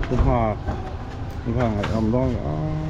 Pu Nghak va ngaihawm dawn ve aw.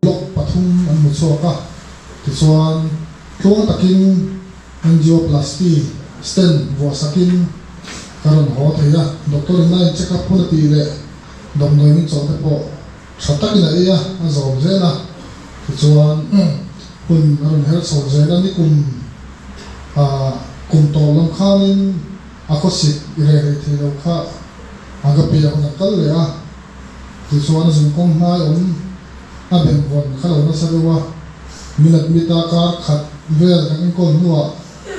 Block pathum an hmu chhuak a, tichuan tluang takin angioplasty stent vuahsakin ka rawn haw thei a, doctor in a in check up hun a tih leh damdawi min chawh te pawh tha takin a ei a, a zawm zel a, tichuan hun a rawn her chho zel a, nikum ah kum tawh lam khanin a khawsik i reh rei thei lo kha agape a hun a kal leh a. Tichuan a zungkawng hnai awm a benvawn kha lo nasa deuh a, min admit a kar khat vel kan enkawl hnuah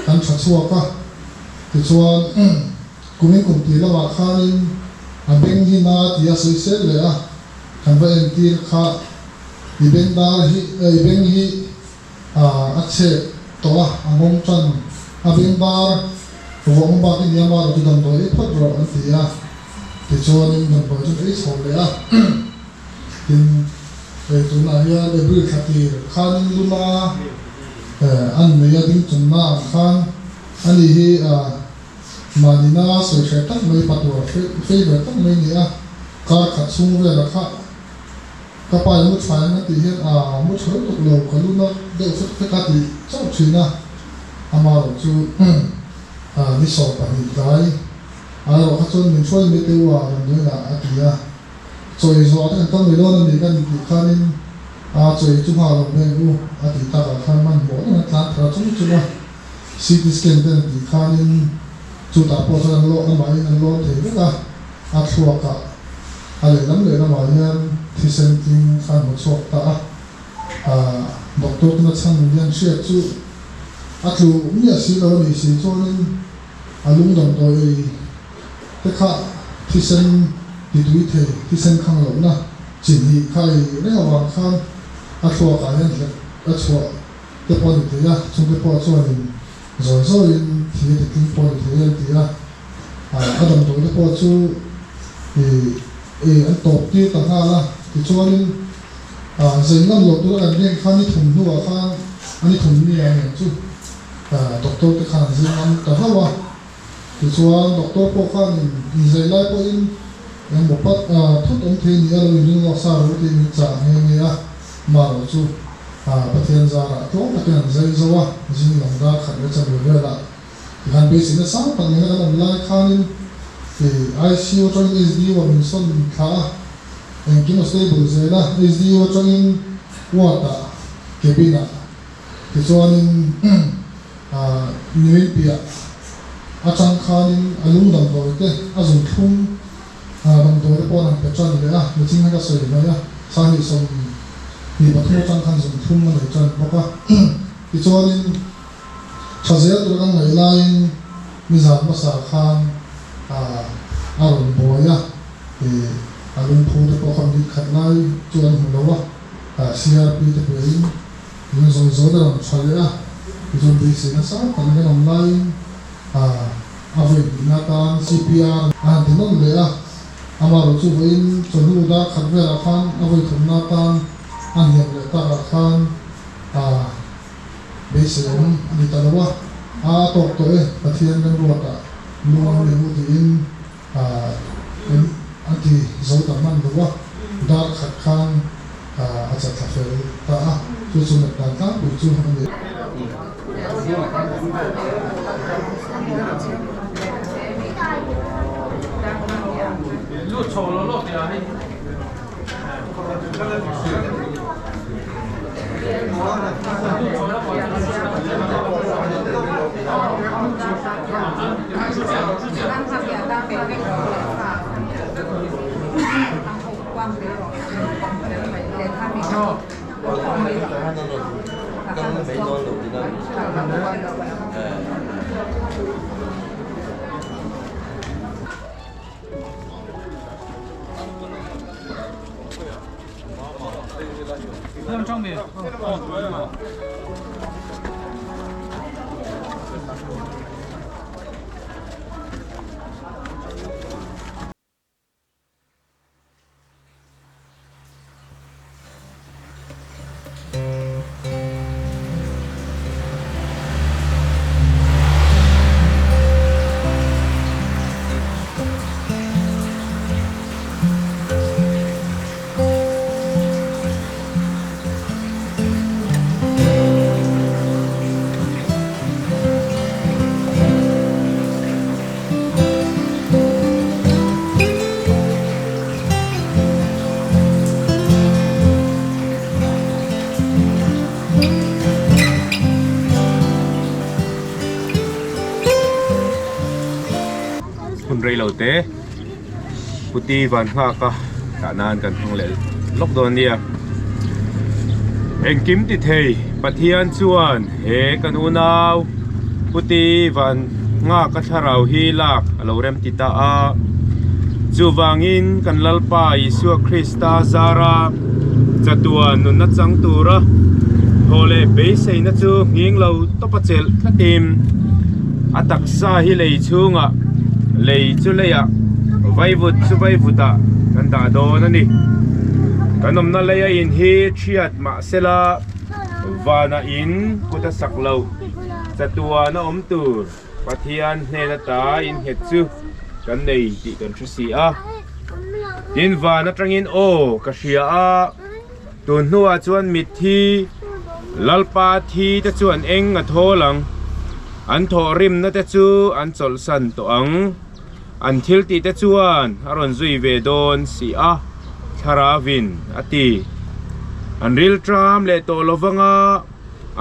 kan tha chhuak a, tichuan kumin kum tih lamah khanin a beng hi na ti a sawi sel leh a, kan va entir kha i beng dar hi i beng hi a chhep tawh a, a ngawng tan a beng bar vuah hma bak i nia ma rawh chu damdawi ei phawt rawh an ti a. Tichuanin damdawi chu ei chho leh a, tin hei tunah hian April thla tir khanin luna an nei a ding chungna ang khan ani hi mahnina sawi hreh tak mai patuar favour tak mai ni a, kar khat chhung velah kha ka pa in mu tha em a tih hian a mu tha lutuk lo ka luna deuh fek fek a tih chauh thin a, amaherawh chu ni 12 tlai. A erawh kha chuan min hruai mai teh u a rawn nuai lah a ti a. Chawi zawh te kan kal mai dawn a ni kan intih khanin a chawi chu nghah lo veng u a tih takah khan hmanhmawh reng a tlan thar chung chung a. CT scan te an tih khanin chutah pawh chuan an lawh amahin an lawn thei vek a, a thluakah a lehlam lehlamah hian thisen tling kha an hmu chhuak ta a. Doctor tena chhan hian hriat chu a tlu miah si lo a nih si chuanin A lung damdawi ei te kha thisen ti tui thei, thisen khang lohna chi hnih kha ei reng avang khan a thluakah hian hlep a chhuah te pawh a ni thei a, chungte pawh chuanin zawi zawiin thi a ti tling pawh a ni thei an ti a, a damdawi te pawh chu ih an tawp tir ta nghal a, tichuanin. Zei ngam lo tura kan riak khan ni thum hnuah khan a ni thum ni ang em chu doctor te khan an zir ngam ta hlauh a. Tichuan doctor pawh khan inzei lai pawhin engmaw pat thut awm thei ni a lo inring lawk sa ro tih min chah nghe nghe a. Marawh chu Pathian zarah tlawm takin an zai zo a, zing lam dar khat leh chanve velah tikhan beiseina sang tak nena kan awm lai khanin ICU atangin SDU ah min sawn thla a, engkim a stable zel a, SDU atangin ward ah cabin ah tichuanin nimin piah atang khanin a lung damdawi te a zun thlum Damdawi te pawh an han pe tan leh a, mihring hi ka sawi mai a, 2023 atang khan zun thlum a nei tan bawk a. Tichuanin tha zel tura kan ngaih laiin nizan hmasa khan a rawn buai a, a lungphu te pawh kha minute khat lai chu an hmu lo a, CRP te pein lung zawi zawi a rawn tha leh a, tichuan beisei nasa tak in kan awm laiin A vawi hnihna atan CPR a han ti nawn leh a, amaherawh chu vawiin chawhnu dar khat velah khan a vawi thumna atan a hniam leh takah khan beisei awm a ni ta lo a, a tawk tawh e, Pathian remruatah lung an nei u tiin an ti zo ta hman lo a, dar khat khan a chatthla fel ta a, chu chu nat dan tlangpui chu a ni. Hun rei lo te Puti van nghak a tah nan kan hmang leh lawk dawn nia. Engkim ti thei Pathian chuan he kan unau Puti van nghak a thlarau hi lak a lo rem ti ta a. Chuvangin kan Lalpa Isua Krista zara chatuan nunna chang tura thaw leh beiseina chu nghing lo tawp a chelh tlatin a taksa hi lei chhungah lei chu leiah vaivut chu vaivutah kan dah dawn a ni. Kan awmna leia in hi thiat mahsela vanah in kut a sak lo chatuan a awm tur Pathian hnen ata innghet chu kan nei tih kan hre si a. Tin van atangin aw ka hria a, tun hnuah chuan mitthi Lalpa thi te chuan eng a thawl ang, an thawhrimna te chu an chawlhsan tawh ang. An thil tih te chuan a rawn zui ve dawn si a, Thlaravin a ti. An rilṭam leh tawh lovang a,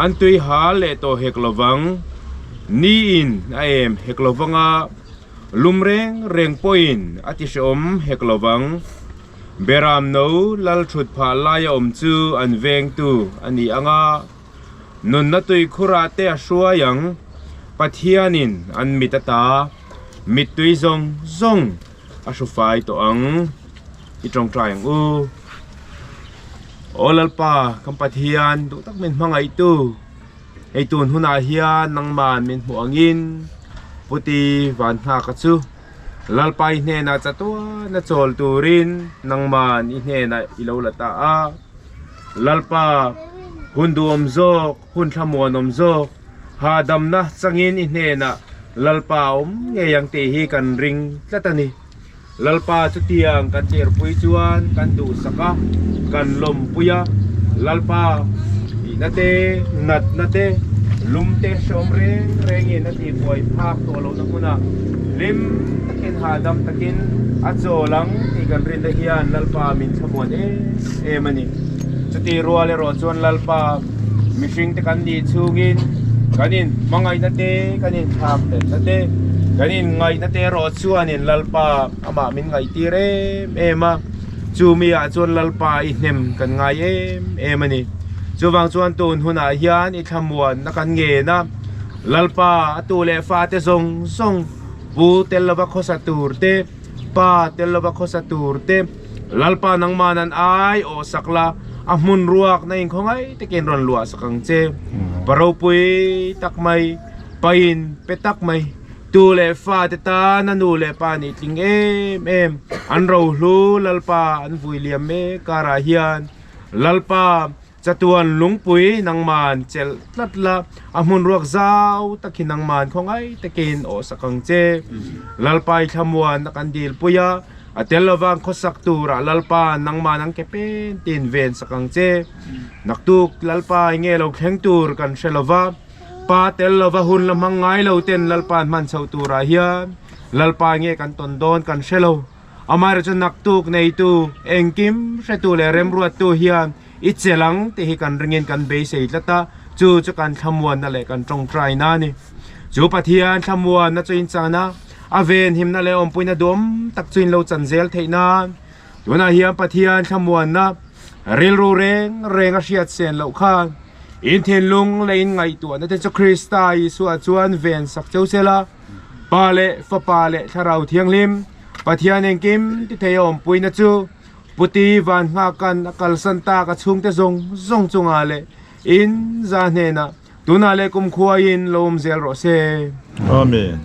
an tui hal leh tawh hek lovang. Niin a em hek lovang a, lum reng reng pawhin a ti hrehawm hek lovang. Beram no lal thut phah laia awm chu an vengtu a ni ang a. Nunna tuikhurah te a hruai ang, Pathianin an mit ata mittui zawng zawng a hru fai tawh ang. I tawngtai ang u. Aw Lalpa, kan Pathian duh tak min hmangaihtu, hei tun hunah hian nangman min hmuh angin Puti van nghaka chu Lalpa i hnenah chatuan a chawl turin nangman i hnenah i lo la ta a. Lalpa hun duhawm zawk, hun thlamuanawm zawk, hahdamna changin i hnenah Lalpa a awm ngei ang tih hi kan ring tlat a ni. Lalpa chutiang kan tirpui chuan kan duhsak a, kan lawmpui a, Lalpa ihna te, natna te, lum te hreawm reng rengin a tihbuai phak tawh lohna hmunah hlim takin hahdam takin a chawl ang tih kan rinna hian Lalpa min thlamuan em em a ni. Chutih rual erawh chuan Lalpa mihringte kan nih chhungin kan in hmangaihna te, kan in thlak telna te, kan in ngaihna te erawh chuanin Lalpa amah min ngaihtir em em a, chumi ah chuan Lalpa i hnem kan ngai em em a ni. Chuvang chuan tun hunah hian i thlamuanna kan ngen a, Lalpa a tu leh fate zawng zawng pu tel lova khawsa tur te, pa tel lova khawsa tur te, Lalpa nangmah nan ai aw sak la, a hmun ruak na inkhawngaih takin rawn luah sak ang che. Pa ropui tak mai, pain pe tak mai, tu leh fa te tan a nu leh pa nih tling em em, an rohlu Lalpa an vui liam mek karah hian Lalpa Chatuan lungpui nangman chelh tlat la, a hmun ruak zau tak hi nangman khawngaih takin awh sak ang che. Lalpai thlamuan a kan dilpui a, a tel lovang khawsak turah Lalpa nangman ang ke pen tin ven sak ang che. Naktuk Lalpa i nge lo thleng tur kan hre lova, Pa tel lova hun la hmang ngai lo ten Lalpa'n hman chhoh turah hian Lalpa i nge kan tawn dawn kan hre lo. Amaherawhchu chu naktuk neitu, engkim hretu leh remruattu hian i chelh ang tih hi kan ringin kan beisei tlat a, chu chu kan thlamuanna leh kan tawngtaina a ni. Chu Pathian thlamuanna chu in chan a, a venhimna leh awmpuina duam tak chu in lo chan zel theih nan tunah hian Pathian thlamuanna rilru reng reng a hriat sen loh khan in thinlung leh in ngaihtuahna te chu Krista Isua chuan ven sak cheu se la. Pa leh Fapa leh Thlarau Thianghlim, Pathian engkim ti thei a awmpuina chu Puti van nghakan a kalsan tak a chhungte zawng zawng chungah leh in za hnenah tunah leh kumkhuaiin lo awm zel rawh se. Amen.